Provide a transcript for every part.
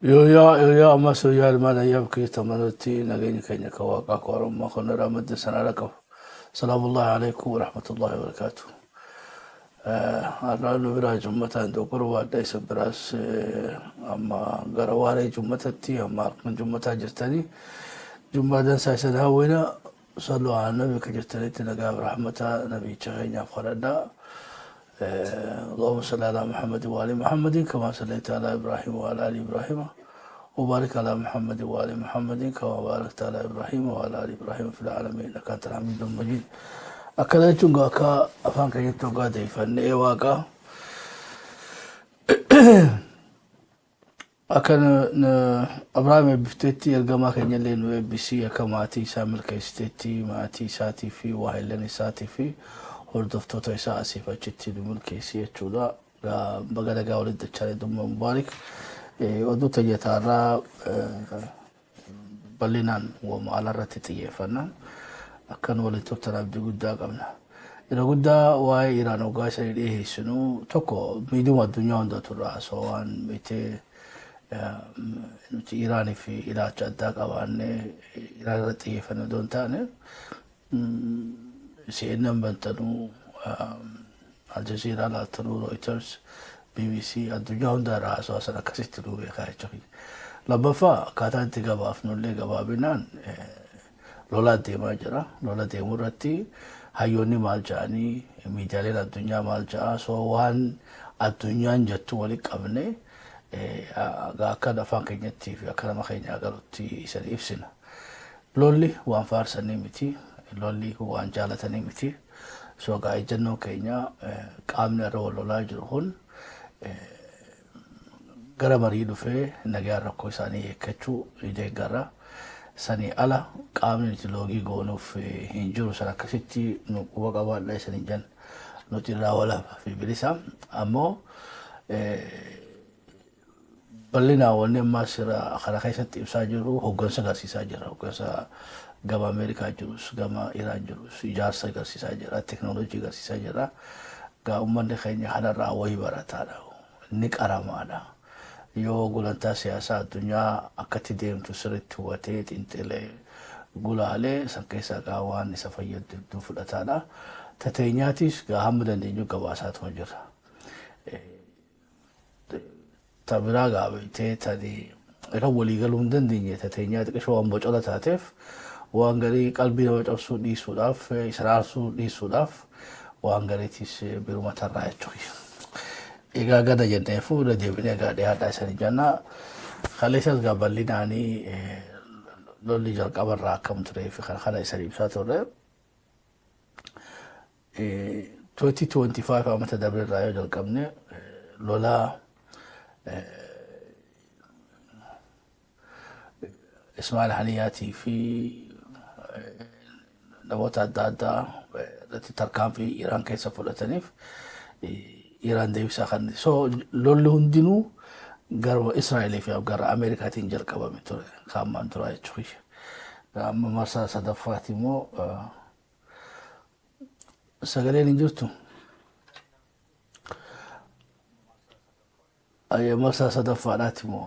Yooyaa yooyaa ammas yooyaa ilmaan ayyaam keessa manatti nageenya keenya kan waaqaa kan oromummaa kan irraa madda sanaa qabu. Salaamullahi alaikum warahmatullahi wabarakatuh. Har'a nu biraa jummataan dogoggora waadda isa biraas amma gara waaree jummatatti amma halkan jummataa jirtanii jummaa dansaa isin hawwina sallu ala nabi akka jirtanitti nagaa fi rahmata nabicha keenyaaf kadhadhaa. اللهم صل على محمد وآل محمد كما صليت على إبراهيم وعلى آل إبراهيم وبارك على محمد وآل محمد كما باركت على إبراهيم وعلى آل إبراهيم في العالمين إنك أنت الحميد المجيد. Akkana jechuun gaa akka afaan keenyatti hoggaa deeffannee waaqa akka Abrahaam eebbifteetti ergamaa keenyallee nu eebbisi akka maatii isaa milkeessiteetti maatii isaatii fi waahillan isaatii fi hordoftoota isaa asiif achitti nu milkeessi jechuudha. Baga nagaa walitti dachaa dhumma mubaarik. Oduu tayyataarraa bal'inaan waama alaarratti xiyyeeffanna. Akka nu waliin turtan abdii guddaa qabna. Yeroo guddaa waa'ee Iraan hoggaa isanii dhiyeessinu tokko miidiyuma addunyaa hundatu irraa haasawaa waan beektee nuti Iraanii fi ilaalcha addaa qabaannee Iraan irratti xiyyeeffanne odoo hin taane CNN bantanuu Aljazeeraa laaltanuu Reuters BBC addunyaa hundaa irraa haasawaa san akkasitti nu beekaa jechuudha. Lammaffaa akkaataa itti gabaafnu illee gabaabinaan lola deemaa jira. Lola deemuu irratti hayyoonni maal ja'anii miidiyaaleen addunyaa maal ja'a so waan addunyaan jettu walitti qabne akka afaan keenyattii fi akka nama keenyaa galutti isan ibsina. Lolli waan faarsanii miti. Lolli waan jaalatanii miti. So egaa ejjennoon keenya qaamni irra wal lolaa jiru kun gara marii dhufee nagaan rakkoo isaanii hiikkachuu ni deeggarra. Sanii ala qaamni nuti loogii goonuuf hin jiru san akkasitti nu quba qabaadha isin hin jenna. Nuti irraa walaba fi bilisa. Ammoo bal'inaan wanni ammaa sira kana keessatti ibsaa jirru hoggansa agarsiisaa jira. Hoggansa gama Ameerikaa jirus gama Iraan jirus ijaarsa agarsiisaa jira. Teknooloojii agarsiisaa jira. Gaa uummanni keenya kanarraa wayii barataadha. Inni qaramaadha. Yoo gulantaa siyaasaa addunyaa akkatti deemtu sirriitti hubatee xiinxalee gulaalee san keessaa gaa waan isa fayyadu hedduu fudhataadha. Tateenyaatis gaa hamma dandeenyu gabaasaatuma jira. Ta biraa gaa beektee tani irra walii galuu hin dandeenye tateenyaa xiqqishoo waan bocola taateef waan garii qalbii nama cabsuu dhiisuudhaaf isa raarsuu dhiisuudhaaf waan gariitis biruma tarraa jechuudha. Egaa gada jenneefu irra deebinee egaa dhiyaadhaa isanii jenna. Kaleessas gaa bal'inaanii lolli jalqabarraa akkam turee fi kana kana isanii ibsaa turre. 2025 amata dabre irraa yoo jalqabne lola Ismaa'il Haniyaatii fi namoota adda addaa irratti tarkaanfii Iraan keessa fudhataniif Iraan deebisaa kan so lolli hundinuu gara Israa'elii fi gara Ameerikaatiin jalqabame ture kan ammaan turaa jechuudha. Amma marsaa sadaffaati immoo sagaleen hin jirtu. Marsaa sadaffaadhaati immoo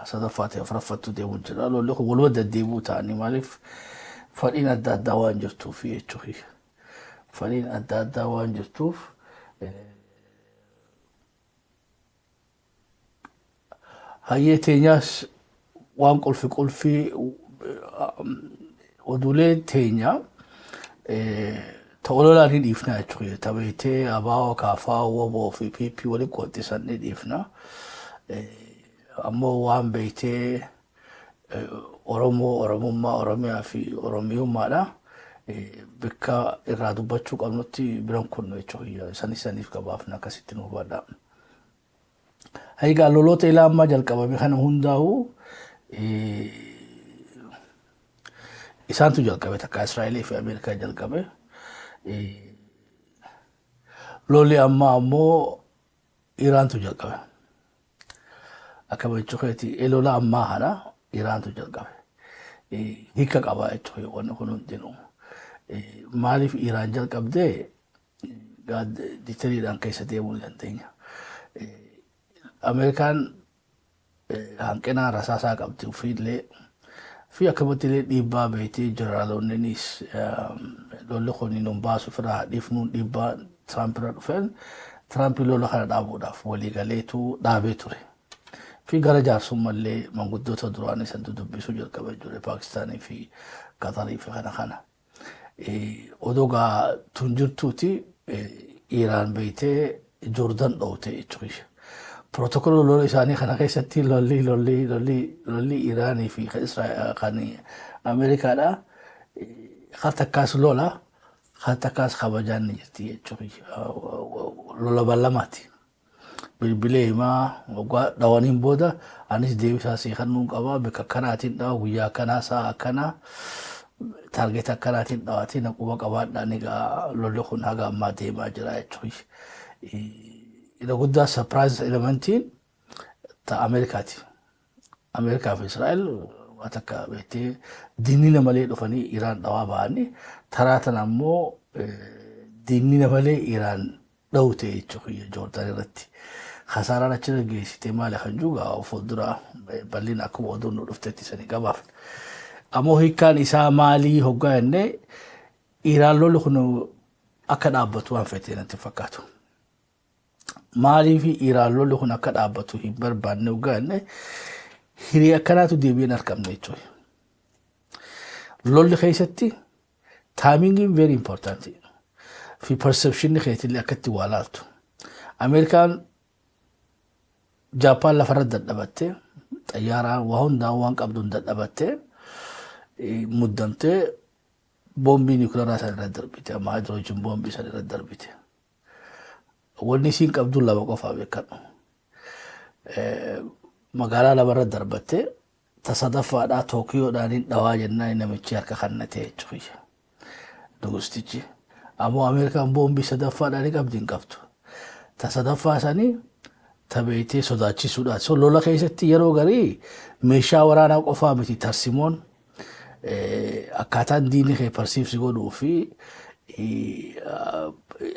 sadaffaati afuraffattu deemu jira. Lolli kun waluma deddeebi'uu ta'anii maaliif fadhiin adda addaa waan jirtuuf jechuudha. Fadhiin adda addaa waan jirtuuf hayyee teenyaas waan qulfi qulfii oduulee teenya ta ololaan ni dhiifna jechuudha. Ta beektee ABO, KFO, WBO fi PP waliin qoxxisan ni dhiifna. Ammoo waan beektee Oromoo, Oromummaa, Oromiyaa fi Oromiyummaadha. Bakka irraa dubbachuu qabnutti biran kunnu jechuudha. Isanis saniif gabaafna akkasitti nu hubadha. Egaa loloota ilaa ammaa jalqabame kana hundaa'u isaantu jalqabe takka Israa'elii fi Ameerikaa jalqabe. Lolli ammaa ammoo Iraantu jalqabe. Akka jechuu keeti lola ammaa kana Iraantu jalqabe. Hiika qaba jechuudha wanni kun hundinuu. Maaliif Iraan jalqabdee detailiidhaan keessa deemuu ni dandeenya. Ameerikaan Hanqina rasaasaa qabdi ofiillee fi akkamatti illee dhiibbaa beektee jeneraalonnis lolli kun nun baasu ofirraa dhiifnuun dhiibbaa Tiraamp irra dhufeen Tiraamp lola kana dhaabuudhaaf waliigaleetu dhaabee ture. Fi gara jaarsummallee manguddoota duraanii san dubbisuu jalqabee ture, Paakistaanii fi Qatarii fi kana kana. Odoo gaa tun jirtuuti Iraan beektee Joordan dhoowte jechuudha. Protocol lola isaanii kana keessatti lolli Iraanii fi kan Ameerikaadha. Har takkaas lola, har takkaas kabajaan ni jirti jechuudha. Lola ballamaati. Bilbilee himaa waggaa dhawaniin booda anis deebisaa sii kennuun qaba, bakka akkanaatiin dhawa, guyyaa akkanaa, sa'a akkanaa, target akkanaatiin dhawaatii na quba qabaadhaan. Egaa lolli kun haga ammaa deemaa jira jechuudha. Irra guddaa surprise elementiin ta Ameerikaati. Ameerikaa fi Israa'el waan takka beektee diinina malee dhufanii Iraan dhawaa ba'anii, taraa tana ammoo diinina malee Iraan dhawte jechuudha Joordaan irratti. Kasaaraan achirra geessite maali kan jiru fuuldura bal'ina akkuma oduun nu dhuftetti sanii gabaafne. Ammoo hiikkaan isaa maalii hoggaa jennee, Iraan lolli kun akka dhaabbatu waan fedhe natti fakkaatu. Maaliif Iraan lolli kun akka dhaabbatu hin barbaanne hoggaa jennee, hiree akkanaatu deebi'een argamne jechuudha. Lolli keessatti timingiin very important fi perceptionni keetillee akkatti waa laaltu. Ameerikaan Jaappaan lafarra dadhabattee, xayyaaraan waa hundaan waan qabduun dadhabattee, muddamtee boombii niwukilaraa san irra darbite, amma hydrogen boombii san irra darbite. Wanni isiin qabdu lama qofaa beekadhu. Magaalaa lamarra darbattee, ta sadaffaadhaa Tookiyoodhaan hin dhawaa jennaan namichi harka kannatee jechuudha. Nugustichi. Ammoo Ameerikaan boombii sadaffaadhaan ni qabdi? Hin qabdu. Ta sadaffaa sanii ta beektee sodaachisuudhaan. So lola keessatti yeroo garii meeshaa waraanaa qofaa miti, tarsimoon akkaataan diinni kee perceive si godhuu fi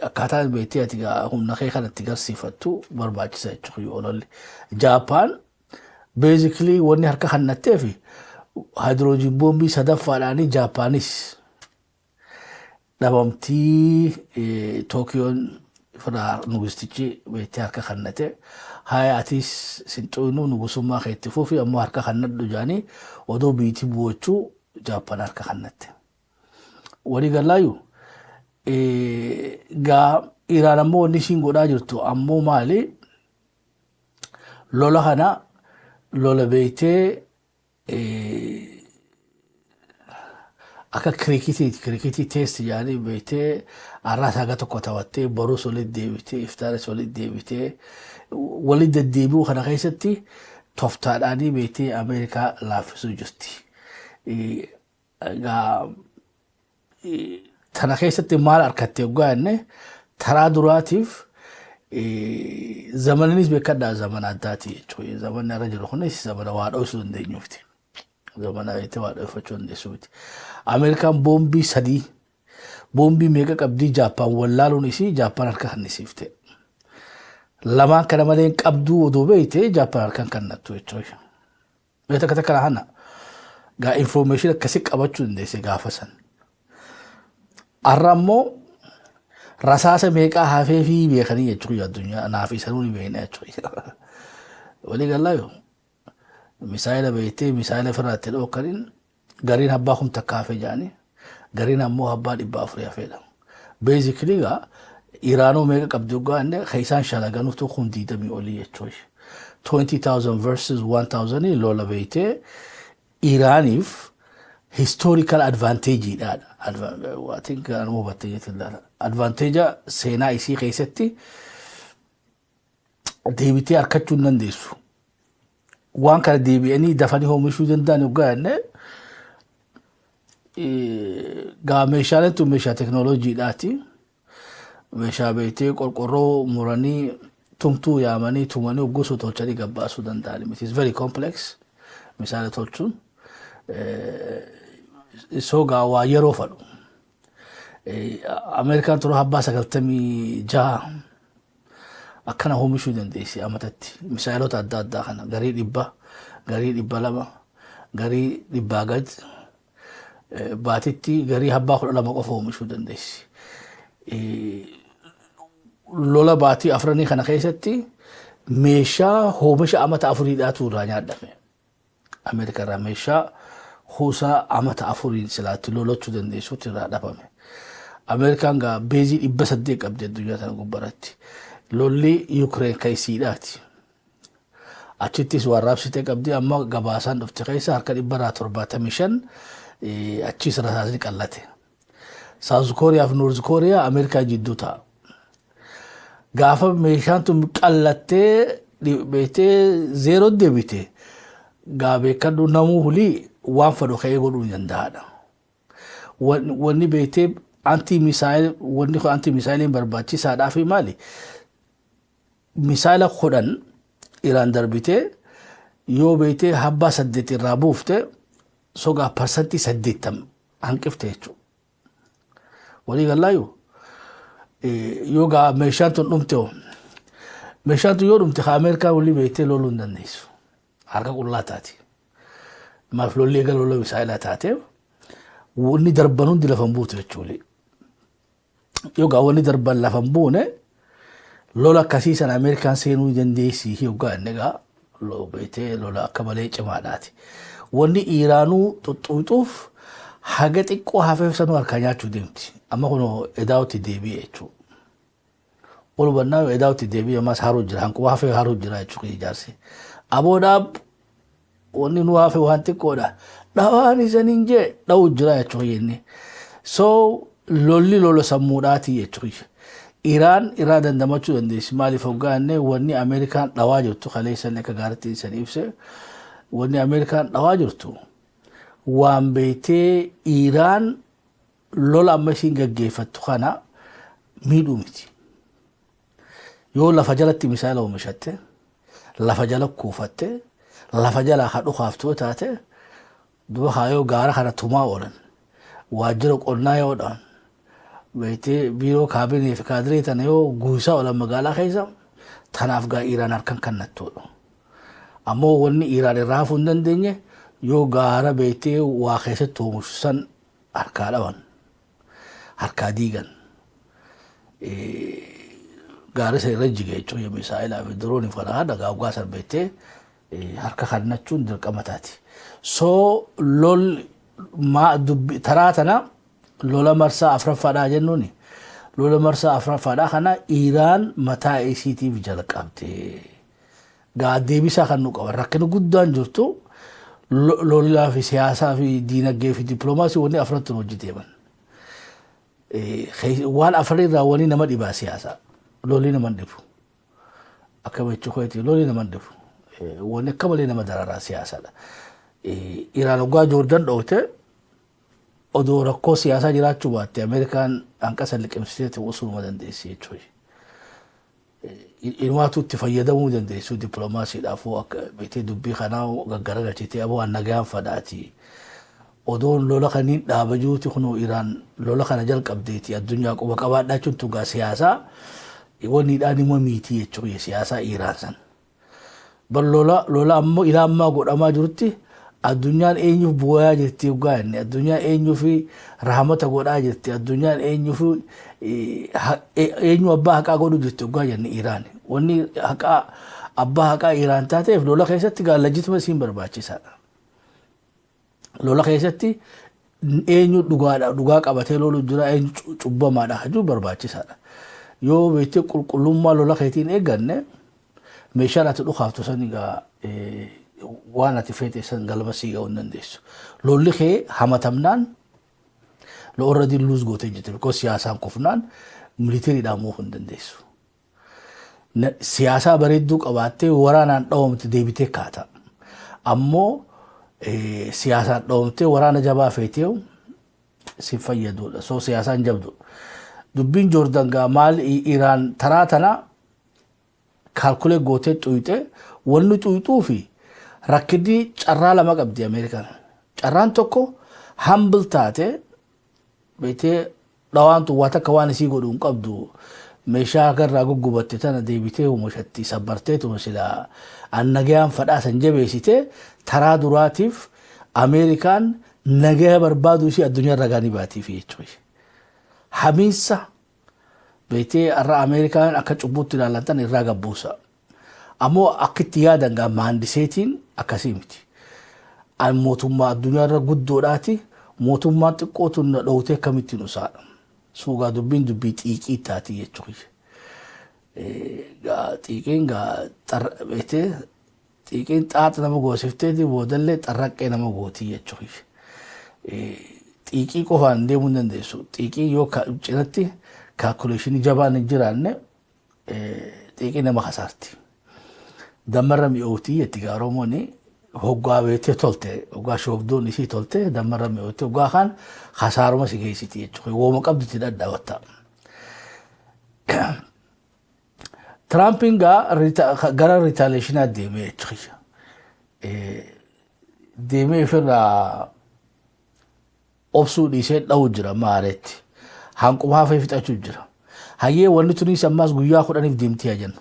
akkaataan beektee ati humna kee kanatti garsiifattu barbaachisa jechuudha yoo lolli. Jaappaan basically wanni harka kannatteef hydrogen boombii sadaffaadhaanii Jaappaanis dhabamtii, Tookiyoon firraa nugustichi beektee harka kannate, haya atis sin xuyinuu, nugusummaa keetti fufi, ammoo harka kannadhu jaanii odoo biitii bu'achuu Jaappaan harka kannatte. Walii galaayu gaa Iraan ammoo wanni isiin godhaa jirtu ammoo maali? Lola kana lola beektee akka kirikitiiti, kirikitii test jedhanii beektee har'aas haga tokko taphattee, borus walitti deebitee, iftaanis walitti deebitee, walitti deddeebi'uu kana keessatti toftaadhaanii beektee Ameerikaa laaffisuu jirti. Egaa tana keessatti maal argatte yoggaa jenne, taraa duraatiif zamaninis beekadhaa, zamana addaati jechuudha. Zamanni irra jiru kunis zamana waa dhoksuu dandeenyuufti. Zamana beektee waa dhokfachuu dandeessu miti. Ameerikaan boombii sadii, boombii meeqa qabdii Jaappaan wallaaluun isii Jaappaan harka kannisiifte. Lamaan kana malee qabduu odoo beekte Jaappaan harkaan kannattu jechuudha. Mee takka takka hana gaa information akkasii qabachuu dandeesse gaafa san. Har'a ammoo rasaasa meeqaa hafee fi beekanii jechuudha, addunyaa naaf isanuu ni beekna jechuudha. Walii galaa yoo misaayila beektee misaayila ofirraa itti dhookaniin gariin abbaa 1000 hafee jedhanii, gariin ammoo abbaa 400 hafeedha. Basically gaa Iraanoo meeqa qabdi hoggaa inni kan isaan shalaganutu 20,000 olii jechuudha. 20,000 versus 1,000 lola beektee Iraaniif historical advantage dha. I think anuma hubatte jechuudha ilaala. Advantage seenaa isii keessatti deebitee harkachuu hin dandeessu. Waan kana deebi'anii dafanii oomishuu danda'an hoggaa jenne, gaa meeshaaleen tun meeshaa teknooloojiidhaati. Meeshaa beektee qorqorroo muranii, tumtuu yaamanii tumanii hoggosuu tolchanii gabbaasuu danda'an miti. It's very complex misaala tolchuun. So gaa waa yeroo fadhu. Ameerikaan tura abbaa 96 Akkana oomishuu dandeessi amatatti. Misaayilota adda addaa kana garii 100, garii 200, garii 100 gad, baatitti garii habbaa 12 qofa oomishuu dandeessi. Lola baatii afranii kana keessatti meeshaa oomisha amata afuriidhaatu irraa nyaadhame. Ameerikaa irraa meeshaa kuusaa amata afuriin silaatti lolachuu dandeessuutti irraa dhabame. Ameerikaan gaa beezii 800 qabdi addunyaa tana gubbaratti. Lolli Yukireen kan isiidhaati. Achittis waan raabsitee qabdi. Amma gabaasaan dhufte keessa harka 75% achiis rasaasni qallate. South Kooriyaa fi North Kooriyaa Ameerikaa jidduu ta'a. Gaafa meeshaan tun qallattee beektee zeeroo deebite, gaa beekadhu, namuu hulii waan fedhu ka'ee godhuu ni danda'aadha. Wanni beektee anti missile, wanni kun anti misaayiliin barbaachisaadhaa fi maali? Misaayila 10 Iraan darbitee yoo beektee habbaa 8 irraa buufte, sogaa 80% hanqifte jechuudha. Walii gallaayu yoo gaa meeshaan tun dhumte hoo, meeshaan tun yoo dhumte ka Ameerikaa walii beektee loluu hin dandeessu. Harka qullaa taati. Maaf lolli eega lola misaayilaa taateef wanni darban hundi lafa hin buutu jechuudha. Yoo gaa wanni darban lafa hin buune, lola akkasii sana Ameerikaan seenuu dandeessi yoggaa inni gaa beektee lola akka malee cimaadhaati. Wanni Iiraanuu xuxxuuxuuf haga xiqqoo hafeef sanuu harkaa nyaachuu deemti. Amma kun edaa'utti deebi'e jechuudha. Ol hubannaa yoo edaa'utti deebi'e ammas haruu jira. Hanquma hafee haruu jira jechuudha ijaarsi. Aboodhaaf wanni nu hafe waan xiqqoodha. Dhawaan isaniin jee dha'uu jira jechuudha inni. So lolli lola sammuudhaati jechuudha. Iraan irraa dandamachuu dandeessi. Maaliif hoggaa inni wanni Ameerikaan dhawaa jirtu, kaleessa illee akka gaariitti isan ibse, wanni Ameerikaan dhawaa jirtu waan beektee Iraan lola amma isiin gaggeeffattu kana miidhuu miti. Yoo lafa jalatti misaayila oomishatte, lafa jala kuufatte, lafa jalaa ka dhukaaftu taate, duba kaayoo gaara kana tumaa oolan, waajjira qonnaa yoo dhaan, beektee biiroo kaabinee fi kaadiree tana yoo guusaa oolan magaalaa keessa, tanaaf gaa Iraan harkan kannattuudha. Ammoo wanni Iraan irraa hafuu hin dandeenye yoo gaara beektee waa keessatti oomishu san harkaa dhaban, harkaa diigan, gaara isa irra jige jechuun misaa'ilaa fi dirooniif kana haadha gaawgaa san beektee harka kannachuun dirqama taati. So lol maa dubbi taraa tana lola marsaa afuraffaadhaa jennuuni, lola marsaa afuraffaadhaa kana Iraan mataa isiitiif jalqabde. Gaa deebisaa kan nu qaban rakkina guddaan jirtu lolaa fi siyaasaa fi diinagdee fi dippiloomaasii wanni afrantu hojii deeman. Waan afran irraa wanni nama dhibaa siyaasaa, lolli nama dhibu. Akka jechuu keetii lolli nama dhibu. Wanni akka malee nama dararaa siyaasaadha. Iraan hoggaa Joordan dhoofte, odoo rakkoo siyaasaa jiraachuu baatte, Ameerikaan hanqasa liqimsitee usuruma dandeessi jechuudha. Inumaatu itti fayyadamuu dandeessu dippiloomaasiidhaaf akka beektee dubbii kanaa gaggaragalchitee aboo an nagaan fadhaati. Odoon lola kaniin dhaaba jiruuti kunoo Iraan lola kana jalqabdeeti addunyaa quba qabaadhaa jechuun tun gaa siyaasaa wanniidhaan ima miitii jechuudha siyaasaa Iraan san. Bar lola lola ammoo ilaa ammaa godhamaa jirutti addunyaan eenyuuf bu'aa jirti yoggaa inni, addunyaan eenyuuf rahmata godhaa jirti, addunyaan eenyuuf eenyu abbaa haqaa godhu jirti yoggaa jenni Iraan. Wanni haqaa abbaa haqaa Iraan taateef lola keessatti gaa legitimate isiin barbaachisaadha. Lola keessatti eenyu dhugaadha, dhugaa qabatee lolu jira, eenyu cubbamaadha hajuu barbaachisaadha. Yoo beektee qulqullummaa lola keetiin eegganne, meeshaan ati dhukaaftu san egaa waan ati feete san galma sii ga'uu hin dandeessu. Lolli kee hamatamnaan already lose gootee jirti, because siyaasaan kufnaan militariidhaan mo'uu hin dandeessu. Siyaasaa bareedduu qabaattee waraanaan dhawamte deebitee kaata. Ammoo siyaasaan dhawamtee waraana jabaa feetee si fayyadudha. So siyaasaan jabdu. Dubbiin Joordan gaa maal, Iraan taraa tana calculate gootee xuyxe. Wanni xuyxuu fi rakkinni carraa lama qabdi Ameerikaan. Carraan tokko humble taate beektee dhawaan tun waa takka waan isii godhu hin qabdu. Meeshaa agarraa guggubatte tana deebitee oomishatti sabbarteetuma silaa an nagayaan fadhaa san jabeessite. Taraa duraatiif Ameerikaan nagaya barbaadu isii addunyaa irra gaanii baatiif jechuudha. Hamiinsa beektee har'a Ameerikaan akka cubbuutti ilaalan irraa gabbuusa. Ammoo akka itti yaadan gaa maandiseetiin akkasii miti. An mootummaa addunyaa irra guddoodhaati, mootummaan xiqqootu na dhowwtee akkamittiin usaadha. Suugaa dubbiin dubbii xiiqii taati jechuudha. Xiiqiin gaa beektee xiiqiin xaaxa nama goosifteeti boodallee xarraqqee nama gootii jechuudha. Xiiqii qofaan deemuu hin dandeessu. Xiiqii yoo cinatti calculation jabaan hin jiraanne, xiiqii nama kasaarti. Dammarra mi'ooftii jetti gaa Oromoon. Hoggaa beektee tolte, hoggaa shoobduun isii tolte dammarra mi'oofti, hoggaa kaan kasaaruma si geessiti jechuudha. Wooma qabdutti dhadhaabatta. Tiraampiin gaa gara retaliation deemee jechuudha. Deemee ofirraa obsuu dhiisee dha'uu jira maareetti. Hanquma hafee fixachuu jira. Hayyee, wanni tunis ammaas guyyaa 10f deemtii haa jennu.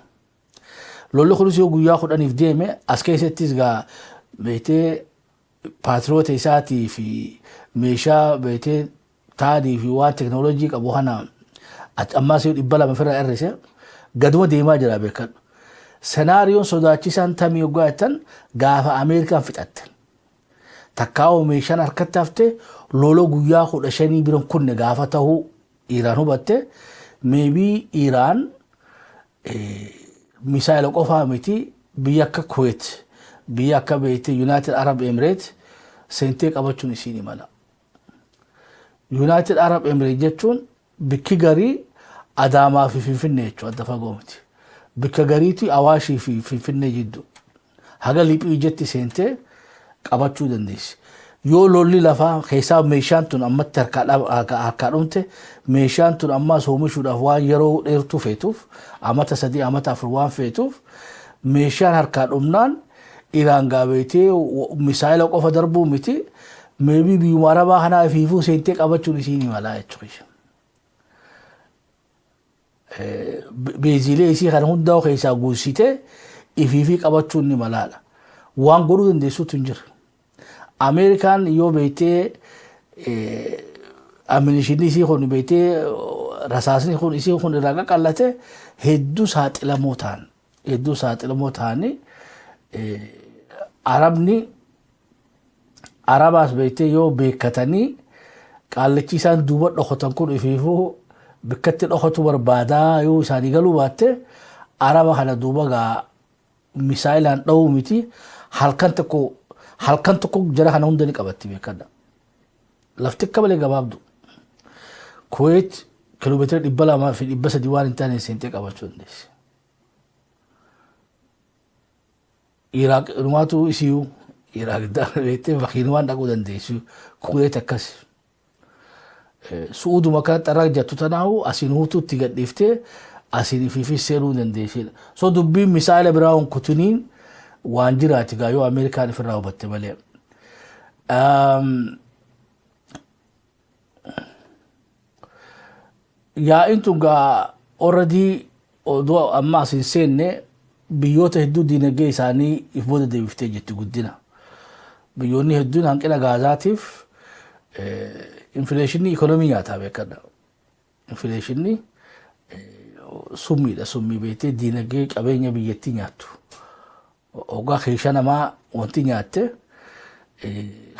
Lolli kunis yoo guyyaa 10f deeme, as keessattis gaa beektee paatiroota isaatii fi meeshaa beektee taadii fi waan teknoolojii qabu kana ammaas yoo 200 ofirraa hir'ise gaduma deemaa jira, beekadhu. Scenario n sodaachisaan tamii yoggaa jettan, gaafa Ameerikaan fixatte. Takkaa'oo meeshaan harkatti hafte lola guyyaa 15 biran kunne gaafa ta'uu Iraan hubatte, maybe Iraan misaayila qofaa miti, biyya akka Kuwait, biyya akka beekte United Arab Emirates seentee qabachuun isiin imala. United Arab Emirates jechuun bikki garii Adaamaa fi Finfinnee jechuudha, adda fagoo miti. Bikka gariitu Awaashii fi Finfinnee jidduu. Haga liphii jetti seentee qabachuu dandeessi. Yoo lolli lafaa keessaa meeshaan tun ammatti harkaa dhumte, meeshaan tun ammaas oomishuudhaaf waan yeroo dheertuu feetuuf, amata 3, amata 4 waan feetuuf, meeshaan harkaa dhumnaan Iraan gaabeetee misaayila qofa darbuu miti, maybe biyyuma Arabaa kanaa ifiifuu seentee qabachuun isiin imalaa jechuudha. Beeziilee isii kana hundaa keessaa guutsitee ifiifii qabachuun ni malaadha. Waan godhuu dandeessuutu hin jiru. Ameerikaan yoo beektee ammunition isii kun, beektee rasaasni kun isii kun irraa qaqallate, hedduu saaxilamoo ta'an. Hedduu saaxilamoo ta'anii Arabni Arabaas beektee yoo beekatanii qaallichi isaan duuba dhokotan kun ifiifuu bikkatti dhokatu barbaadaa yoo isaanii galuu baatte, Araba kana duuba gaa misaayilaan dha'uu miti, halkan tokko halkan tokko jara kana hunda ni qabatti, beekadha. Lafti akka malee gabaabdu. Kuweet kiiloomeetira 200 fi 300 waan hin taane seentee qabachuu dandeessi. Iraaq inumaatu isiyu Iraaq beektee makiinumaan dhaquu dandeessu. Kuweet akkas. Su'uuduma kana xarraa jettu tanaahu asiin huutuutti gadhiiftee asiin ifiifis seenuu dandeessidha. So dubbiin misaayila biraa hin kutiniin waan jiraati gaa yoo Ameerikaan ifirraa hubatte malee. Yaa'iin tun gaa already oduu amma as hin seenne biyyoota hedduu diinagdee isaanii if booda deebiftee jirti guddina. Biyyoonni hedduun hanqina gaazaatiif inflation ikonomii nyaataa, beekadha. Inflation summiidha, summii beektee diinagdee qabeenya biyyattii nyaattu. Hoggaa keeshaa namaa wanti nyaatte,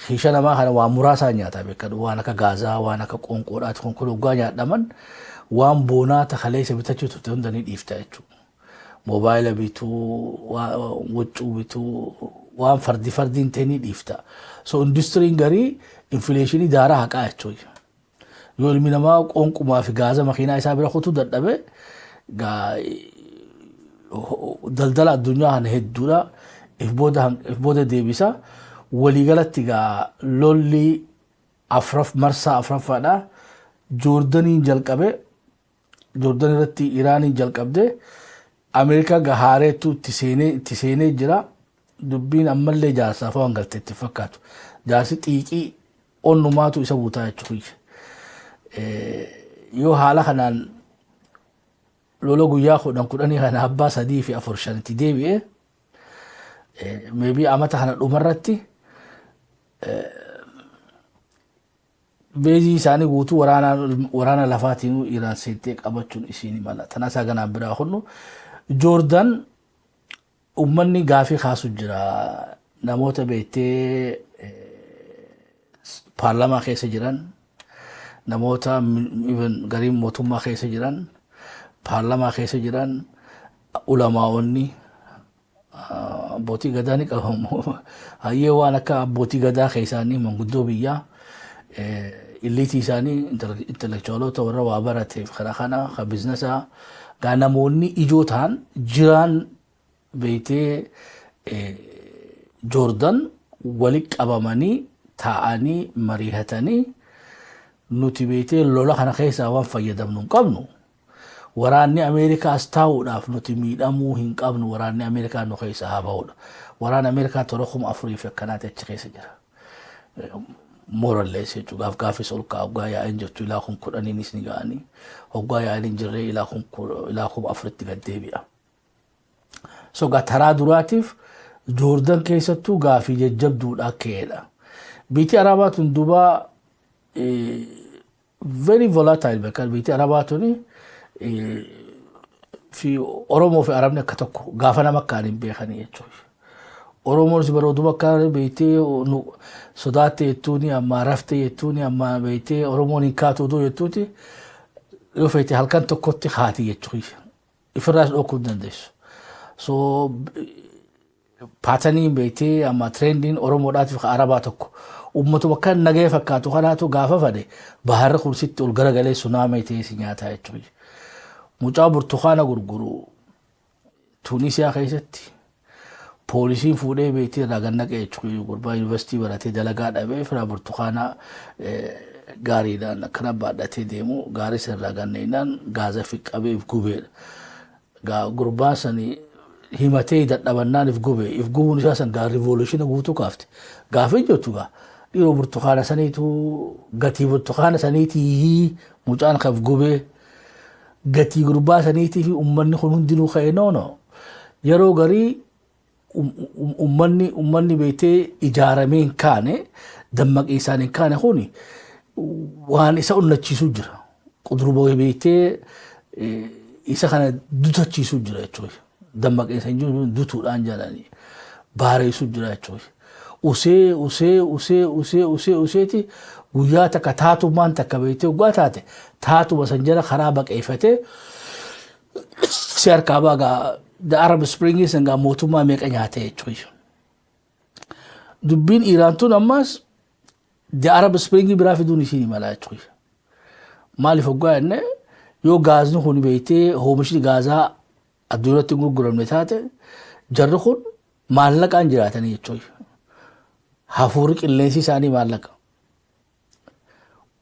keeshaa namaa kana waan muraasaa nyaataa, beekadhu, waan akka gaazaa, waan akka qoonqoodhaati kun kun hoggaa nyaadhaman waan boonaa takaleessa bitachuu turte hunda ni dhiifta jechuudha. Moobaayila bituu, huccuu bituu, waan fardi fardiin ta'e ni dhiifta. So industiriin garii inflation daaraa haqaa jechuudha. Yoo ilmi namaa qoonqumaa fi gaaza makiinaa isaa bira kutuu dadhabe, daldala addunyaa kana hedduudha if booda deebisa. Waliigalatti gaa lolli afraf marsaa afraffaadha. Joordaniin jalqabe, Joordan irratti Iraaniin jalqabde, Ameerikaa gahaareetu itti seenee jira. Dubbiin ammallee jaarsaaf waan galte itti fakkaatu. Jaarsi xiiqii onnumaatu isa buutaa jechuudha. Yoo haala kanaan Lola guyyaa 10 10 kana abbaa sadii fi afur shanitti deebi'e, maybe amata kana dhumarratti base isaanii guutuu waraana lafaatiin Iraan seentee qabachuun isiin mala. Tana isaa ganaan biraa kunnu Joordan uummanni gaafii kaasu jira. Namoota beektee paarlamaa keessa jiran, namoota gariin mootummaa keessa jiran, paarlamaa keessa jiran, ulamaa'onni, abbootii gadaa ni qabamu. Hayyee, waan akka abbootii gadaa keessaanii, manguddoo biyyaa, elite isaanii, intellectualoota, warra waa barateef kana kana ka businessaa gaa, namoonni ijoo ta'an jiraan beektee Joordan wali qabamanii taa'anii mariihatanii, nuti beektee lola kana keessaa waan fayyadamnu hin qabnu. Waraanni Ameerikaas taa'uudhaaf nuti miidhamuu hin qabnu, waraanni Ameerikaa nu keessa haa ba'uudha. Waraana Ameerikaa tola 4000 fi akkanaati achi keessa jira. Morallees jechuudha. Gaaf gaafis ol ka'a, hoggaa yaa'in jirtu ilaa 10,000nis ni ga'anii, hoggaa yaa'in hin jirree ilaa 4000tti gad deebi'a. So gaa taraa duraatiif Joordan keessattuu gaafii jajjabduudha ka'eedha. Biyyi Arabaa tun duuba very volatile bakka biyyi Arabaa tuni fi Oromoo fi Arabni akka tokko gaafa nama akkaan hin beekanii jechuudha. Oromoonis barooduma akka beektee sodaatte jettuuni, amma rafte jettuuni, amma beektee Oromoon hin kaatu oduu jettuuti, yoo feete halkan tokkotti haati jechuudha. Ifirraas dhokuu hin dandeessu. So patterniin beektee amma trendiin Oromoodhaatiif Arabaa tokko. Uummatuma kan nagaya fakkaatu kanaatu gaafa fade baharri kun sitti ol garagalee tsunami ta'ee si nyaataa jechuudha. Mucaa burtukaana gurguru Tuunisiyaa keessatti poolisiin fuudhee beektee irraa gad naqee jechuudha. Gurbaa yuunivarsiitii baratee dalagaa dhabee firaa burtukaana gaariidhaan akkana baadhatee deemu gaarii san irraa ganneenaan gaaza fi qabee if gubeedha. Gurbaan sani himatee dadhabannaan if gube. If gubuun isaa san gaa revolutiona guutuu kaafte. Gaafa jirtu gaa dhiiroo burtukaana saniitu, gatii burtukaana saniitii mucaan kan if gubee, gatii gurbaa saniitii fi uummanni kun hundinuu ka'e. No, yeroo garii ummanni beektee ijaaramee hin kaane, dammaqii isaan hin kaane kuni waan isa onnachiisuu jira. Qudurba beektee isa kana dutachiisuu jira jechuudha. Dammaqinsa hin jiru dutuudhaan jedhanii baareessuu jira jechuudha. Usee usee usee usee usee useeti guyyaa takka taatummaan takka beektee waggaa taate taatuma san jala karaa baqeeffatee si harkaa baagaa. The Arab Spring san gaa mootummaa meeqa nyaate jechuudha. Dubbiin Iraan tun ammas The Arab Spring biraa fiduun isiin mala jechuudha. Maaliif hoggaa jenne, yoo gaazni kun beektee oomishni gaazaa addunyaatti hin gurguramne taate, jarri kun maallaqaan jiraatanii jechuudha. Hafuurri qilleensi isaanii maallaqa.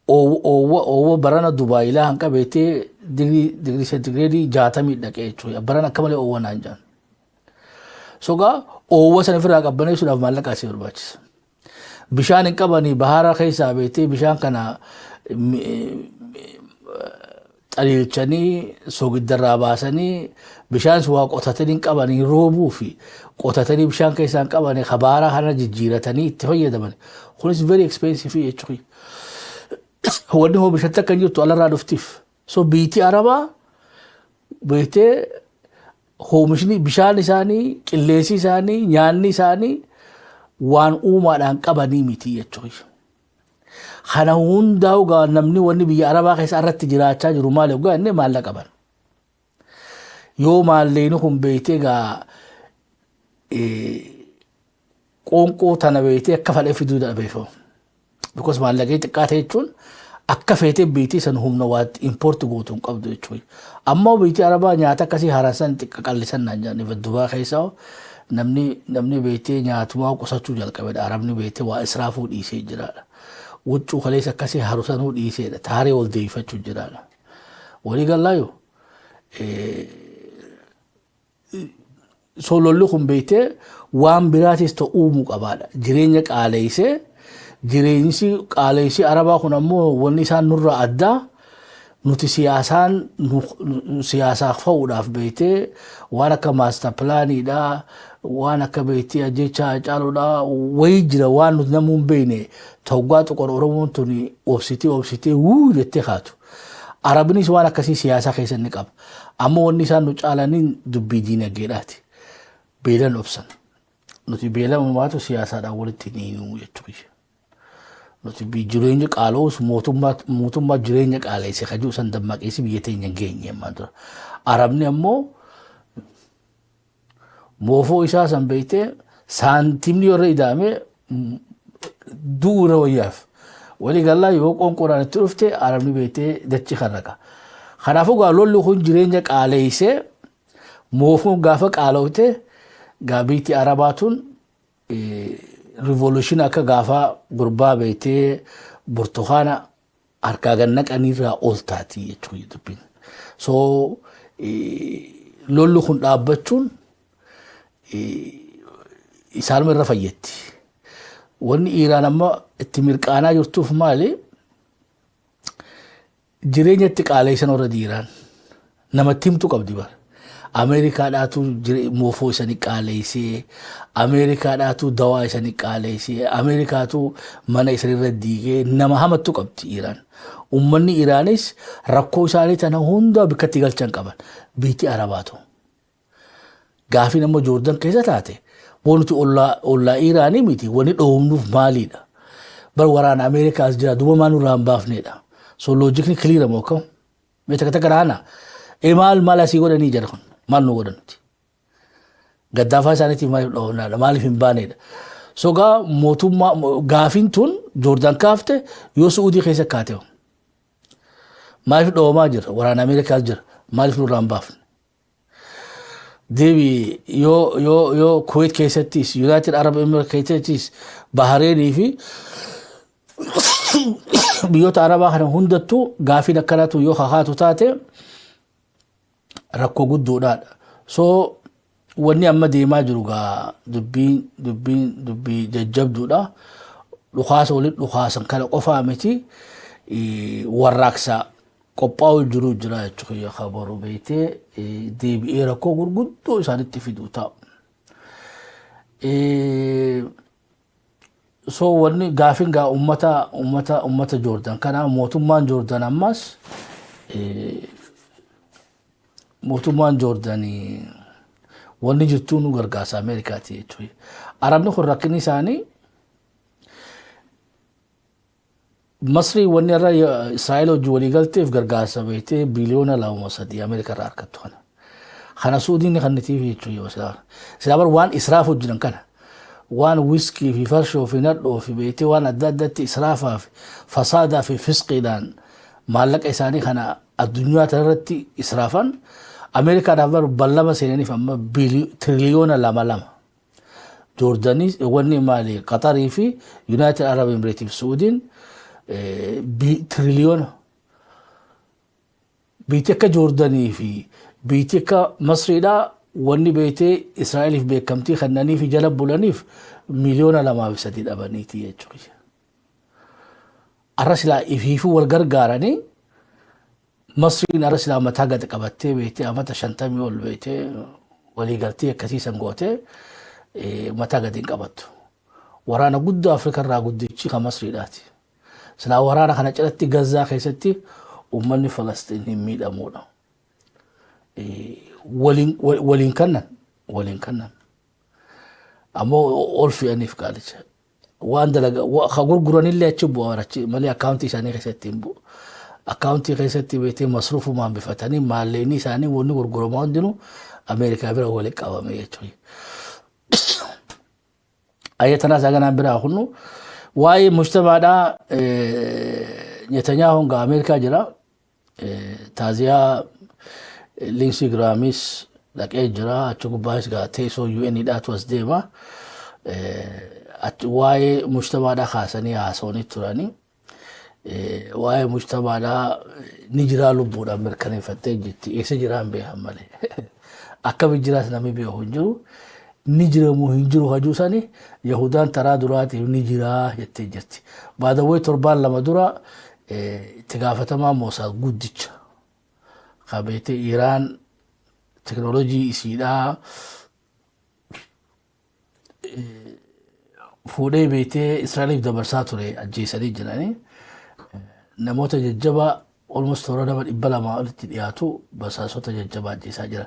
Oowwa barana Dubaay ilaa hanqa beektee digirii seentigireedii 60 dhaqee jechuudha. Barana akka malee oowwa naan jedhan. Sogaa oowwa sana ofirraa qabbaneessuudhaaf maallaqa asii barbaachisa. Bishaan hin qabanii, bahara keessaa beektee bishaan kana xaliilchanii soogiddarraa baasanii bishaan waa qotatanii hin qabanii, roobuu fi qotatanii bishaan keessaa hin qabanii, kabaara kana jijjiiratanii itti fayyadaman. Kunis very expensive jechuudha. Wanni oomishatti akka hin jirtu alarraa dhuftiif. So biitii Arabaa beektee oomishni bishaan isaanii, qilleensi isaanii, nyaanni isaanii waan uumaadhaan qabanii miti jechuudha. Kana hundaa'u gaa namni wanni biyya Arabaa keessa irratti jiraachaa jiru maali hoggaa inni maallaqa qaban. Yoo maalleeni kun beektee gaa qoonqoo tana beektee akka fadhee fiduu dhabeefamu. Because maallaqee xiqqaa ta'e jechuun akka feetee biitii san humna waa import gootu hin qabdu jechuudha. Ammoo biitii Arabaa nyaata akkasii haransan xiqqa qallisan naan jedhan. Dubaa keessaa namni beektee nyaatumaa qusachuu jalqabedha. Arabni beektee waa israafuu dhiisee jiraadha. Huccuu kaleessa akkasii harusanuu dhiiseedha. Taaree ol deebifachuu jiraadha. Walii gallaayu. So lolli kun beektee waan biraatis ta'u uumuu qabaadha. Jireenya qaaleessee, jireenyi qaaleessii Arabaa kun ammoo wanni isaan nurraa addaa Nuti siyaasaan siyaasaaf fa'uudhaaf beektee waan akka master planiidha, waan akka beektee ajjechaa Hacaaluudha wayii jira, waan nuti namuu hin beekne toggaa tuqan. Oromoon tuni obsitee obsitee wuu jettee kaatu. Arabnis waan akkasii siyaasaa keessa ni qaba. Amma wanni isaan nu caalaniin dubbii diinagdeedhaati. Beelan obsan. Nuti beelamumaatu siyaasaadhaan walitti niinuu jechuudha. Nuti jireenya qaala'uus mootummaa jireenya qaaleesse kajuu san dammaqeessi biyya teenya hin geenye ammaan dura. Arabni ammoo moofoo isaa san beektee saantimni yoo irra ida'ame du'uu irra wayyaaf. Walii galaa yoo qoonqoodhaan itti dhufte Arabni beektee dachi karraqa. Kanaafuu gaa lolli kun jireenya qaaleessee, moofoon gaafa qaala'ute gaa biyyi Arabaa tun revolution akka gaafa gurbaa beektee burtukaana harkaa gad naqaniirraa ol taati jechuudha dubbiin. So lolli kun dhaabbachuun isaanuma irra fayyatti. Wanni Iiraan amma itti mirqaanaa jirtuuf maali? Jireenya itti qaaleessan warra Iiraan namatti himtu qabdi bara. Ameerikaadhaatu moofoo isanii qaaleessee, Ameerikaadhaatu dawaa isanii qaaleessee, Ameerikaatu mana isanirra diigee nama hamattu qabdi Iiraan. Uummanni Iiraanis rakkoo isaanii tana hunda bikkatti galchan qaban. Biyyi Arabaatu. Gaafiin amma Joordan keessa taate, wanti ollaa Iiraanii miti, wanni dhoofnuuf maaliidha? Bar waraana Ameerikaas jira, duuba maal nurraa hin baafnedha. So logicni clear moo akkam? Mee takka takka raana. E maal maal asii godhanii jira kun? Maal nu godhan nuti? Gaddaafaa isaaniitiif maaliif dhoofnaadha? Maaliif hin baanedha? So gaa mootummaa gaafiin tun Joordaan kaafte yoo Su'uudii keessa kaate maaliif dhoomaa jira? Waraana Ameerikaas jira. Maaliif nurraa hin baafne? Deebi yoo Kuwait keessattis, United Arab Emirates keessattis, Bahareenii fi biyyoota Arabaa kana hundattuu gaafiin akkanaatu yoo kakaatu taate rakkoo guddoodhaadha. So wanni amma deemaa jiru gaa dubbiin dubbiin dubbii jajjabduudha. Dhukaasa waliin dhukaasan kana qofaa miti, warraaqsa qophaa'u jiru jira jechuudha. Kabaru beektee deebi'ee rakkoo gurguddoo isaanitti fiduu ta'a. So wanni gaafin gaa ummata Joordan kana, mootummaan Joordan ammas, mootummaan Joordanii wanni jirtuu nu gargaarsa Ameerikaati jechuudha. Arabni kun rakkinni isaanii Masrii wanni irra Israa'el hojii walii galteef gargaarsa beektee biliyoona 2-3 Ameerikaa irraa argattu kana. Kana Suudiin kan nitiif jechuudha. Silaa silaa bar waan israaf hojjetan kana, waan wiskii fi farshoo fi nadhoo fi beektee waan adda addaatti israafaa fi fasaadaa fi fisqiidhaan maallaqa isaanii kana addunyaa tanarratti israafan, Ameerikaadhaaf bar ballama seenaniif amma tiriliyoona 2 2. Joordanii wanni maali, Qatarii fi United Arab Emirates fi Suudiin tiriliyoona, biyyi akka Joordanii fi biyyi akka Masriidhaa wanni beektee Israa'eliif beekamtii kennanii fi jala bulaniif miliyoona 2 fi 3 dhabaniiti jechuudha. Arra silaa ifiifuu wal gargaaranii Masriin arra silaa mataa gad qabattee beektee amata 50 ol beektee waliigaltee akkasii san gootee mataa gadi hin qabattu. Waraana guddaa Afrikaa irraa guddichi kan Masriidhaati. Silaa waraana kana cinatti Gazaa keessatti uummanni Falastiin hin miidhamuudha. Waliin kannan waliin kannan. Ammoo ol fe'aniif qaalicha. Waan dalaga ka gurguranillee achi bu'a achi malee akkaawuntii isaanii keessatti hin bu'u. Akkaawuntii keessatti beektee masruufumaan bifatanii maallaqni isaanii wanni gurguramu hundinuu Ameerikaa bira walitti qabame jechuudha. Ayya tanaas haganaan biraa kunnu waa'ee mujtamaadhaa Netanyaahuun gaa Ameerikaa jira. Taaziyaa Lindsey Grahamis dhaqee jira. Achi gubbaas gaa teessoo UN dhaatu as deema. Waa'ee mujtamaadhaa kaasanii haasawanii turanii. Waa'ee mujtamaadhaa ni jiraa lubbuudhaan mirkaneeffattee jirti. Eessa jiraa hin beekan malee. Akkami jiraas namni beeku hin jiru. Ni jiramu hin jiru hajuu sani Yahudaan taraa duraatiif ni jiraa jettee jirti. Baadawwee torbaan 2 dura Itti gaafatamaa Moosaad guddicha ka beektee Iraan teknoolojii isiidhaa fuudhee beektee Israa'eliif dabarsaa ture ajjeesanii jiranii. Namoota jajjabaa almost toora nama 200 olitti dhiyaatu basaasota jajjabaa ajjeesaa jira.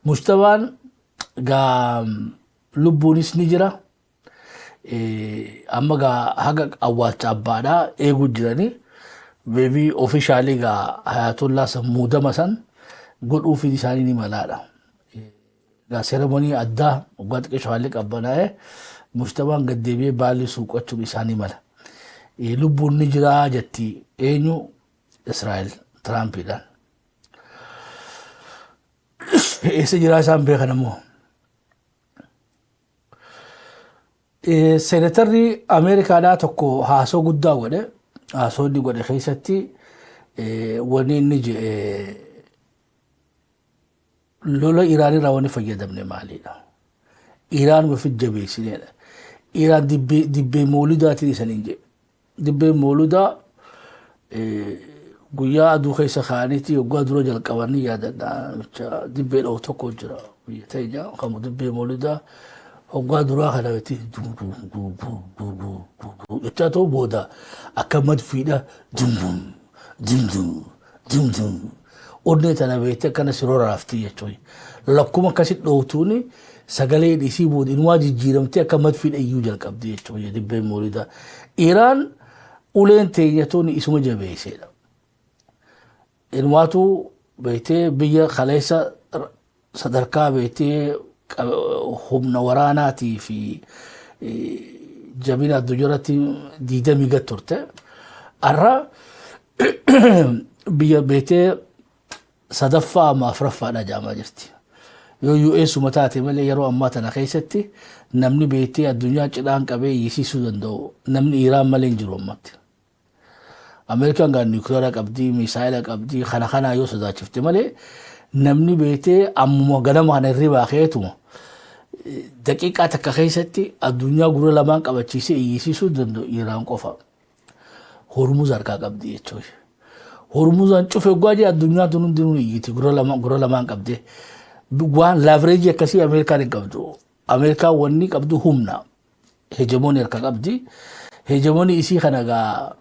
Mujtabaan gaa lubbuunis ni jira. Amma gaa haga awwaalcha abbaadhaa eeguu jiranii. Maybe officially gaa Ayatollah san muudama san godhuufiin isaanii ni malaadha. Gaa ceremony addaa waggaa xiqqeeshu haalli qabbanaa'ee Mujtabaan gad deebi'ee baalli suuqachuun isaanii mala. Lubbuun ni jiraa jetti eenyu Israa'el Tiraampiidhaan. Eessa jiraa isaan beekan ammoo. Seenatarri Ameerikaadhaa tokko haasoo guddaa godhe. Haasoo inni godhe keessatti wanni inni jedhe lola Iraan irraa wanni fayyadamne maalidha? Iraan ofi jabeessineedha. Iraan dibbee mooludaatiin isaniin jedhe. Dibbeen mooludaa guyyaa aduu keessa kaa'aniiti waggaa dura jalqabanii yaadadha. Dibbee dha'u tokko jira biyya teenya kan dibbee mooludaa waggaa duraa kana itti jechaa ta'u booda akka madfiidha dum dum dum dum dum onnee tana beektee akkana si roraafti jechuudha. Lakkuma akkasi dhoowtuuni sagaleen isii booda inumaa jijjiiramtee akka madfiidha iyyuu jalqabdi jechuudha dibbeen moolidaa. Iraan uleen teenyatuun isuma jabeesseedha. Inumaatu beektee biyya kaleessa sadarkaa beektee humna waraanaatii fi jabina addunyaa irratti 20 gad turte. Har'a biyya beektee sadaffaa amma afuraffaadha jaamaa jirti. Yoo US uma taate malee yeroo ammaa tana keessatti namni beektee addunyaa cidhaan qabee iyyisiisuu danda'u namni Iraan malee hin jiru ammatti. Ameerikaan gaa niwukileera qabdii, misaayila qabdii, kana kanaa yoo sodaachifte malee namni beektee ammuma ganama kana hirribaa ka'eetuma daqiiqaa takka keessatti addunyaa gurra lamaan qabachiisee iyyisiisuu danda'u Iraan qofa. Hormuz harkaa qabdi jechuudha. Hormuzaan cufe oggaa jee addunyaan tun hundinuu iyyiti gurra lamaan qabdee. Waan leverage akkasii Ameerikaan hin qabdu. Ameerikaan wanni qabdu humna. Hegemony harka qabdi. Hegemony isii kana gaa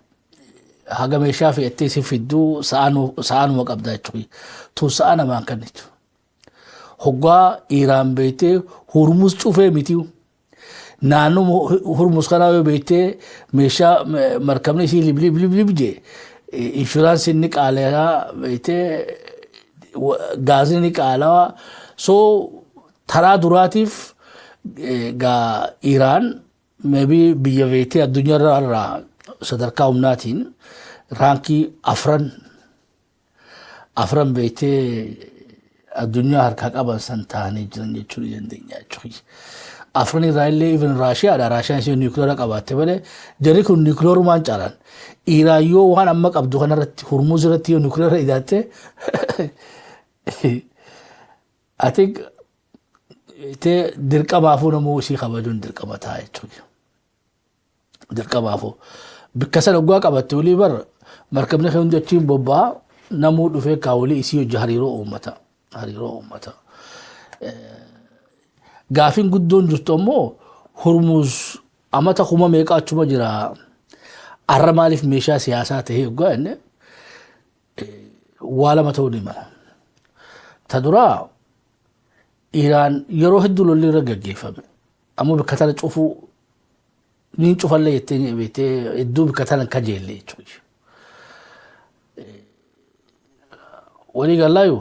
haga meeshaa fe'attee si fidduu sa'aanuma qabda jechuudha. Tun sa'a namaan kennitu. Hoggaa Iraan beektee Hormuz cufee miti. Naannoo Hormuz kanaa yoo beektee meeshaa markabni isii lib lib lib lib jee inshuraansiin ni qaala'aa beektee gaazni ni qaala'aa. So taraa duraatiif gaa Iraan maybe biyya beektee addunyaa irraa sadarkaa humnaatiin rank afran beektee addunyaa harkaa qaban san ta'anii jiran jechuu ni dandeenya jechuudha. Afran irraa illee even Raashiyaadha. Raashiyaan isheen niwukileera qabaatte malee jarri kun niwukileerumaan caalan. Iraan yoo waan amma qabdu kanarratti Hormuz irratti yoo niwukileera idaatte I think itee dirqamaafuu namuu isii kabajuun dirqama ta'a jechuudha. Dirqamaafuu. Bikka sana dhugaa qabatte olii bar markabni kee hundi achiin bobba'a namuu dhufee kaawolii isii hojii hariiroo uummata. Hariiroo uummata. Gaafiin guddoon jirtu ammoo Hormuz amata kuma meeqa achuma jira. Arra maaliif meeshaa siyaasaa ta'ee dhugaa inni waa lama ta'uu ni mala. Ta duraa Iraan yeroo hedduu lolli irra gaggeeffame. Ammoo bakka tana cufuu ni cufallee jettee beektee hedduu bakka tana kajeelle jechuudha. Walii gallaayu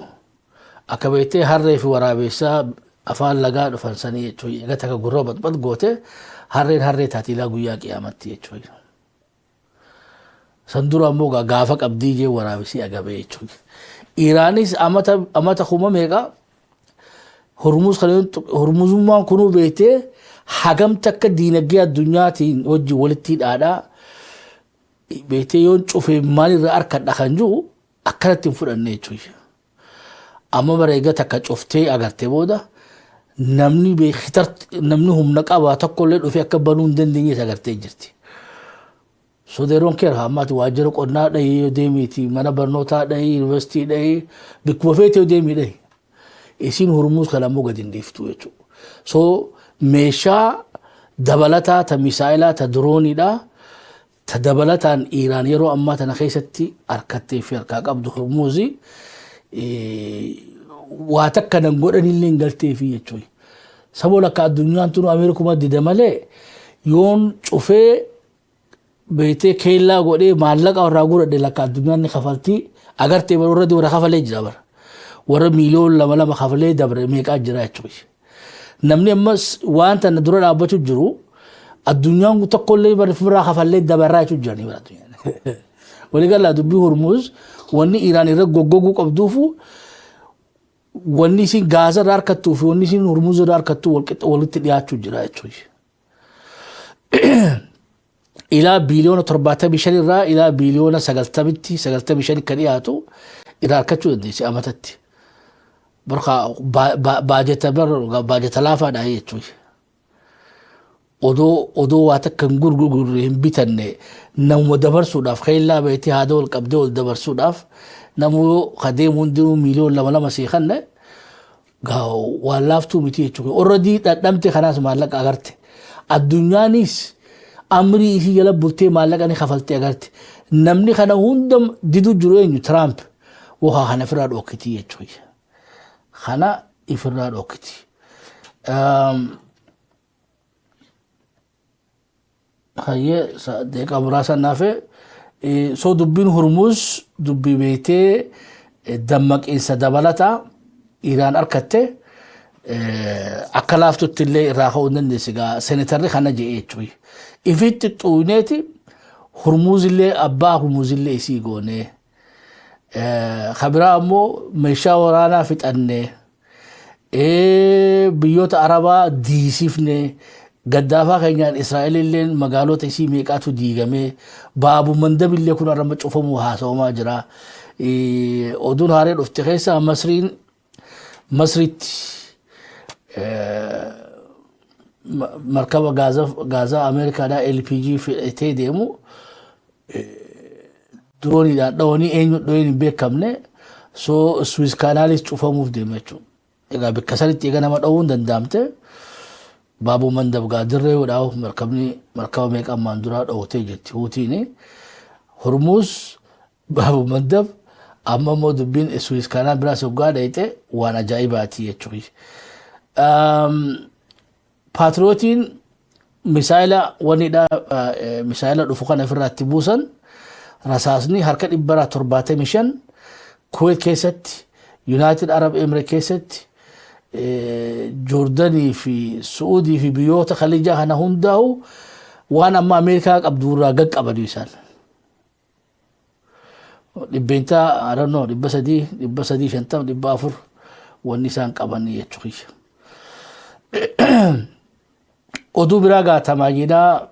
akka beektee harree fi waraabessaa afaan lagaa dhufan sanii jechuudha. Egaa takka gurra baxbax goote harreen harree taatiilaa guyyaa qiyaamatti jechuudha. San dura ammoo gaafa qabdii jee waraabessi agabee jechuudha. Iraanis amata kuma meeqa Hormuz kana Hormuzummaan kunuu beektee hagam takka diinagdee addunyaatiin wajjin walitti hidhaadhaa beektee yoon cufe maalirraa harkadha kan jiru akkanatti hin fudhanne jechuudha. Amma bara egaa takka cuftee agarte booda namni namni humna qabaa tokkollee dhufee akka banuu hin dandeenye agartee jirti. So they don't care ammaati waajjira qonnaa dhahii yoo deemiiti, mana barnootaa dhahii, yuunivarsiitii dhahii, bikkuma feete yoo deemii dhahi. Isiin Hormuuz kana ammoo gadi hin dhiiftu jechuudha. So meeshaa dabalataa ta misaayilaa, ta dirooniidhaa, ta dabalataan Iiraan yeroo ammaa tana keessatti harkattee fi harkaa qabdu Hormuuzi waa takka nan godhanillee hin galteefi jechuudha. Saboo lakka addunyaan tunu Ameerikuma dida malee, yoon cufee beetee keellaa godhee maallaqa irraa guradhe, lakka addunyaan ni kafaltii agartee bara warra warra kafalee jira, bara warra miiliyoon lama lama kafalee dabre meeqaa jira jechuudha. Namni ammas waan tana dura dhaabbachuu jiru, addunyaan tokkollee bara biraa kafallee dabarraa jechuudha jiranii bara addunyaan. Waliigalaa dubbii Hormuz wanni Iraan irra goggoguu qabduufu, wanni isin Gaza irraa harkattuu fi wanni isin Hormuz irraa harkattuu walitti dhiyaachuu jira jechuudha. Ilaa biiliyoona 75 irraa ilaa biiliyoona 90tti, 95 kan dhiyaatu irraa harkachuu dandeessi amatatti. Barka baajata baajata laafaadha jechuudha. Odoo waa takka hin gurgurre, hin bitanne, namuma dabarsuudhaaf keellaa beektee haada wal qabdee wal dabarsuudhaaf, namuu kadeemu hundinuu miiliyoona 2 2 sii kanne waan laaftuu miti jechuudha. Already dhadhamte kanaas maallaqa agarte. Addunyaanis amrii isii jala bultee maallaqa ni kafaltee agarte. Namni kana hunda didu jiru eenyu? Tiraamp. Wahaa kana ofirraa dhookiti jechuudha. Kana ifirraa dhookiti. Hayyee, daqiiqaa muraasa naafee. So dubbiin Hormuz dubbii beektee dammaqiinsa dabalataa Iraan harkatte akka laaftutti illee irraa ka'uu hin dandeessi gaa senetarri kana jedhee jechuudha. Ifitti xuuneeti Hormuz illee abbaa Hormuz illee isii goonee. Kabiraa ammoo meeshaa waraanaa fixannee, biyyoota Arabaa diisifne, gaddaafaa keenyaan Israa'el illee magaalota isii meeqaatu diigamee, Baabu Mandabillee kun har'a cufamuu haasawamaa jira. Oduun haaree dhufte keessa Masriin Masritti markaba gaazaa Ameerikaadhaa LPG fedhatee deemu dirooniidhaan dhawanii, eenyu dho'een hin beekamne. So Suez Canalis cufamuuf deema jechuudha. Egaa bakka sanitti egaa nama dhawuu hin danda'amte, Baabuu Mandab gaa dirree yoo dhaawu markabni markaba meeqa ammaan duraa dhawatee jirti Huutiin. Hormuuz, Baabuu Mandab, amma immoo dubbiin Suez Canal biraas hoggaa dhayxe waan ajaa'ibaati jechuudha. Paatriyootiin misaayila wanidha, misaayila dhufu kana ofirraa itti buusan, rasaasni harka 175 Kuwait keessatti, United Arab Emirates keessatti, Joordanii fi Su'uudii fi biyyoota Khaliijaa kana hundaa'u waan amma Ameerikaa qabdu irraa gaqqabanii isaan. Dhibbeentaa, I don't know, 300, 350, 400 wanni isaan qabanii jechuudha. Oduu biraa gaatamaa jedhaa,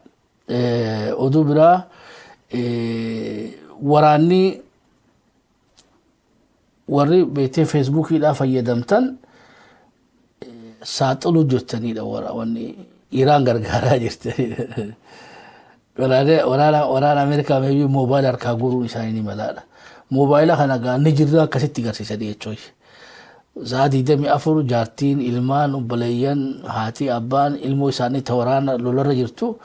oduu biraa waraanni warri beektee Feesbuukiidhaa fayyadamtan saaxiluu jirtanidha, wanni Iraan gargaaraa jirtanidha. Waraana Ameerikaa maybe moobaayila harkaa guuruun isaanii ni malaadha. Moobaayila kana gaa ni jirra akkasitti agarsiisanii jechuudha. Sa'a 24 jaartiin, ilmaan, obboleeyyan, haati, abbaan, ilmoo isaanii ta waraana lolarra jirtu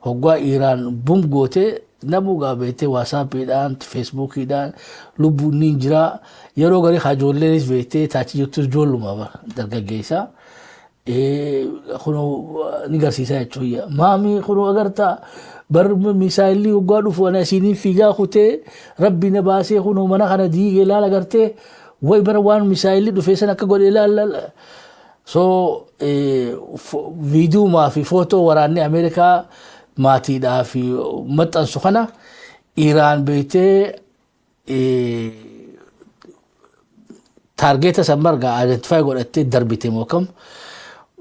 hoggaa Iraan bum gootee namuu gaa beektee Waasaappiidhaan, Feesbuukiidhaan lubbuun ni jira. Yeroo garii ijoolleenis beektee taachi jirtus ijoolluma dargaggeessaa. Kunoo ni garsiisa jechuudha. Maamii, kunoo agartaa bar misaayilli hoggaa dhufu ana isiiniin fiigaa kutee rabbi na baasee, kunoo mana kana diigee laala agartee, way bara waan misaayilli dhufee san akka godhe ilaala. So viidiyoomaa fi footoo waraanni Ameerikaa maatiidhaa fi maxxansu kana Iraan beektee target san marga identify godhattee darbite moo kam,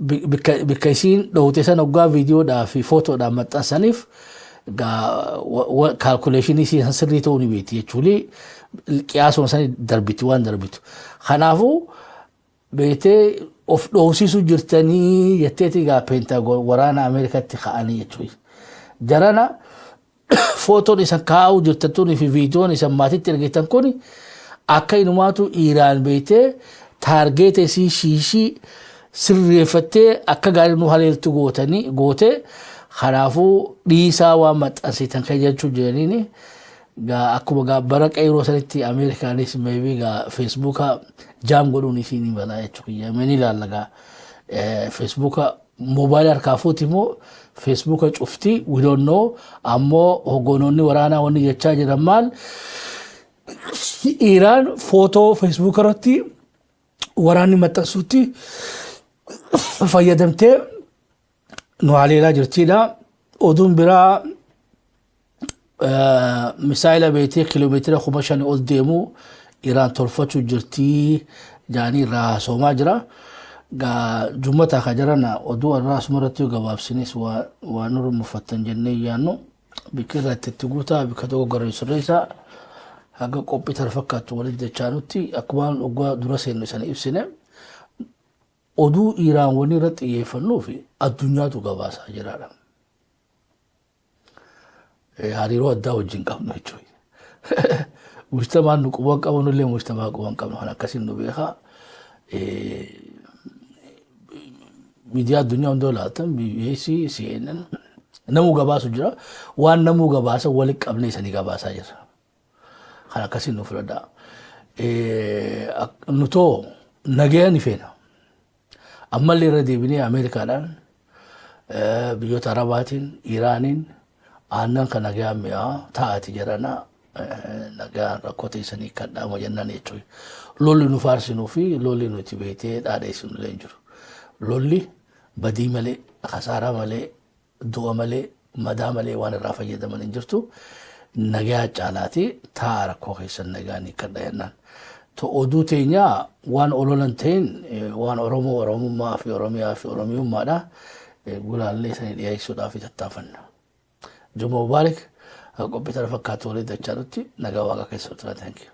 bikka isiin dhoowte san hoggaa viidiyoodhaa fi footoodhaan maxxansaniif calculation isii san sirrii ta'uu ni beekti jechuun qiyaasuma san darbiti waan darbitu. Kanaafuu beektee of dhoowsiisuu jirtanii jetteeti gaa Peentaagoon waraana Ameerikaatti ka'anii jechuudha. Jarana Footoon isan kaa'uu jirtan tunii fi viidiyoon isan maatitti ergitan kun akka inumaatu Iiraan beektee target isii shiishii sirreeffattee akka gaarii nu haleeltu gootanii gootee, kanaafuu dhiisaa waan maxxansitan kan jechuu jiraniini. Gaa akkuma gaa bara qeyroo sanitti Ameerikaanis maybe gaa Feesbuuka jam godhuun isiin ni mala jechuu kiyya. Mee ni ilaalla gaa Feesbuuka moobaayilii harkaa fuuti immoo Feesbuuka cufti, we don't know. Ammoo hoggonoonni waraanaa wanni jechaa jiran maal? Iiraan footoo Feesbuuka irratti waraanni maxxansuutti fayyadamtee nu haleelaa jirtiidha. Oduun biraa misaayila beetee kiiloomeetira 5,000 ol deemu Iraan tolfachuu jirtii jaanii irraa haasoomaa jira. Gaa jummata ka jarana oduu irraa asumarratti yoo gabaabsinis waa nurra muffattan jennee yaannu, bikka irraa itti guutaa bikka tokko garee sirreessaa haga qophii tana fakkaattu walitti dachaanutti, akkuma dhugaa dura seennu sana ibsine, oduu Iraan wanni irratti xiyyeeffannuu fi addunyaatu gabaasaa jiraadha. Hariiroo addaa wajjin qabnu jechuudha. Mujtamaan nu quban qabnu illee mujtamaa quban qabnu kan akkasiin nu beekaa. Miidiyaa addunyaa hundaa laatan, BBC, CNN, namuu gabaasu jira. Waan namuu gabaasa walitti qabnee isanii gabaasaa jira. Kan akkasiin nu fudhadhaa. Nutoo nagaya ni feena. Ammallee irra deebinee Ameerikaadhaan, biyyoota Arabaatiin, Iraaniin aannan kan nagayaan mi'aa taa'ati jedhana, nagaan rakkoo teessanii kan dhaama jennaan jechuudha. Lolli nu faarsinuu fi lolli nuti beektee dhaadheessinu illee hin jiru. Lolli badii malee, kasaaraa malee, du'a malee, madaa malee waan irraa fayyadaman hin jirtu. Nagayaa caalaati taa'a, rakkoo keessan nagaan hiikkadha jennaan. To oduu teenyaa waan ololan ta'in, waan Oromoo, Oromummaa fi Oromiyaa fi Oromiyummaadha. Gulaallee sanii dhiyeessuudhaaf tattaafanna. Juma Mubaarik, qophii tana fakkaatu waliin dachaa nutti nagaa Waaqa keessa tura. Thank you.